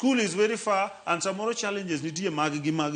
School is very far and samoro challenges nitie mag gi mag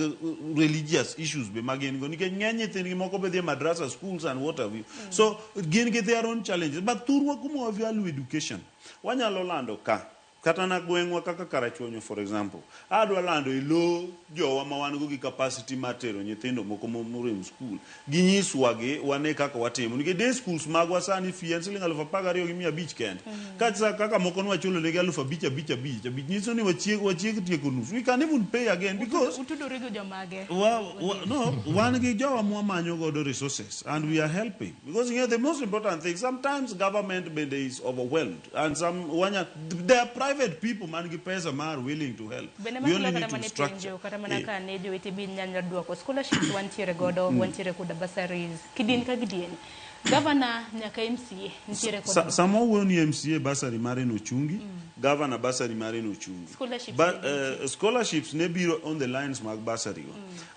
religious issues be ma gin go nikech ng'eny nyithindgi moko be dhi e madrasa schools and what have you. So gin gi their own challenges. But thurwa kuma wa value education, wanyalo lando ka kata na gweng'wa kaka Karachuonyo for example, adwa lando e lo jowa ma wan go gi capacity mar tero nyithindo moko morem school, ginyiswa gi wane kaka watimo nikech day schools magwa sani fee en siling 12,500 kende. Kata kaka moko nwachulo negi 5,000 5 5 5 nyiso ni wachiek tieko nus. We can even pay again because Utudori gi jomage? No, wan gi jowa mwamanyo godo resources and we are helping because the most important thing, sometimes government bende is overwhelmed and some wanya, there are private people man gi pesa ma are willing to help. Bende We only makelo need kata to mana structure. penjo kata mana ka ne jowete bi nyalo duoko scholarships wantiere godo, wantiere koda bursaries kidieny ka kidieny, governor nyaka MCA nitiere kod Sama wawuoyo ni MCA bursary mare nochungi, governor bursary mare nochungi. Scholarships But, ne nitie. Scholarships ne biro on the lines mag bursary go.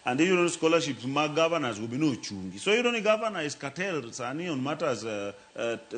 And iyudo ni scholarships mag governors go be nochungi. So iyudo ni governor is curtailed sani on matters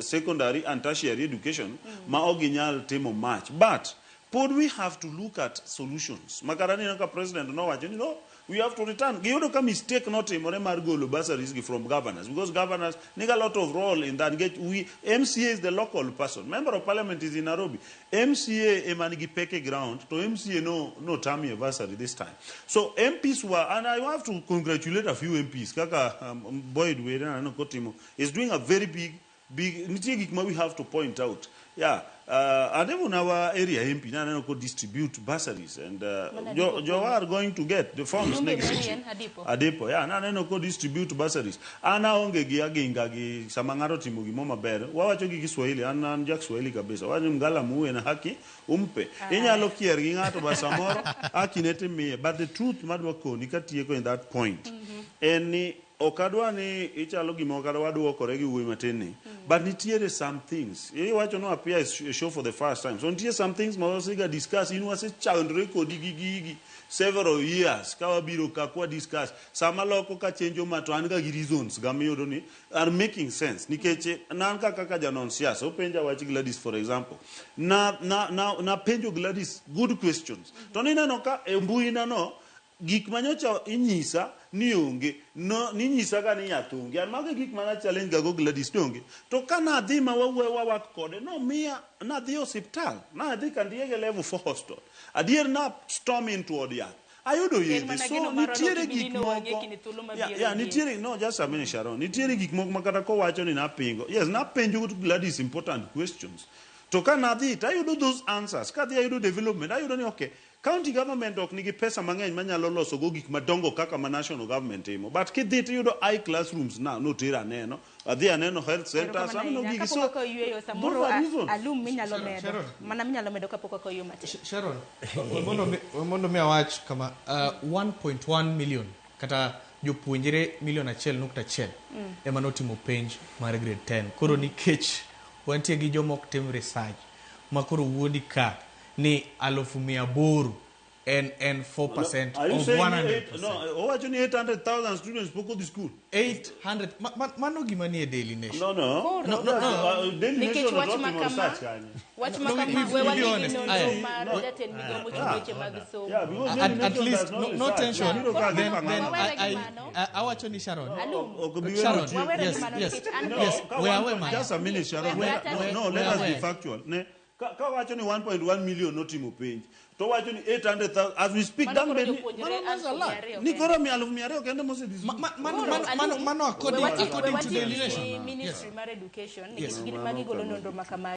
secondary and tertiary education ma ok ginyal timo much. But pod we have to look at solutions. Makata neno ka president nowacho ni no, we have to return. Giyudo ka mistake notimore mar golo bursaries gi from governors because governors nigi a lot of role in that. Nikech we, MCA is the local person. Member of parliament is in Nairobi. MCA ema nigi pek e ground, to MCA no tamie bursary this time. So MPs were, and I have to congratulate a few MPs, kaka Boyd Were aneno kotimo, is doing a very big, big, nitie gik ma we have to point out. Yeah, and even our area MP naneno ko distribute bursaries and Mana Adipo jo are going to get the forms Jumbe next mari week. en Adipo. Adipo, yeah, naneno ko distribute bursaries. An aonge gi aginga gi sama ng'ato timo gimo maber. Wawacho gi Kiswahili, an ja Kiswahili kabisa. Wacho mgala muwe na haki umpe. Inyalo kier gi ng'ato ba samoro haki ne timiye. But the truth madwa koni katieko in that point en ni ok adwa ni ichalo gima ok adwa duokore gi wuoyi matin ni. But nitiere some things. Iwacho no appear e show for the first time. So nitie some things ma wasega discuss. In wasechandre kodi gi gigi several years ka wabiro ka kwa discuss. Sama loko ka chenjo ma to an ga gi reasons ga miyudo ni are making sense. Nikech nan ka kaka janon siasa, openja wach Gladys for example. Na penjo Gladys good questions. To nineno ka e mbui na no gik manyocha inyisa ni onge, no, ninyisa ga ni yath onge. An mago e gik mana challenge ga go Gladys ni onge. To ka nadhi ma wawuoyo wawak kode, no miya, nadhi e osiptal, nadhi Kandiege level 4 hospital. Adier na storm into od yath. Ayudo En yedhe. mana So geno mar nitiere ok ibi gik nino wang'e moko. kinde thuolo Yeah, mabiro yeah, nie. nitiere, no, just a minute, Sharon. Nitiere gik moko ma kata kowacho ni napingo. Yes, napenjo Gladys important questions. To ka nadhi, to ayudo those answers. Ka adhi ayudo development, ayudo ni okay, county government ok nigi pesa mang'eny manyalo loso go gik madongo kaka ma national government timo. But kidhi tiyudo I classrooms na, notera aneno. Adhi aneno health centers, Erokamano aneno ahinya. gigi. Kapok So, ok oyweyo, samoro those are reasons. alum minyalo Sharon, medo. Sharon. Mana minyalo medo kapok ok oyweyo matin. Sharon, we mondo mi awach kama, 1.1 million kata jopuonjre milion 1.1 ema notimo penj mar grade 10. Koro nikech wantie gi joma ok tim research ma koro wuondi ka ni 800,000 en 4% Are you of saying 100%. eight, no, owacho ni 800,000 students pok odhi school. 800 mano gima nie Daily Nation. No, no. Koro, No, no, no. Daily Nikech Nation wach otimo ma kama- research kanyo. Wach No, ma kama, we we be wadhi gi honest. nonro Aye. mar jatend migawo mochung' weche mag somo. Yeah, because At, Daily at Nation least does not no, no research. tension. Biro ka Then, gi then pang'ano. Wawere gi I, mano. Awacho ni Sharon. Alum. Ok bi Sharon, wero Wawere gi yes, mano yes, nikech an No, yes. ka We one are point- mano. Just a minute, Sharon. We No, are no, let us be aware. factual. Ne, ka wacho ni 1.1 million notimo penj, to wacho ni 800,000 as we speak, Mano dang koro bed ni jopuonjre mano aluf a lot. mia ariyo Ni kende. koro 200,000 kende mosedhi Ma, school. ma, mano, Koro, mano, mano, Alum, mano we according, wati- according we to wati Daily gi Nation. Ministry mar Education Yes. nikech gin ma gigolo nonro ma kamae.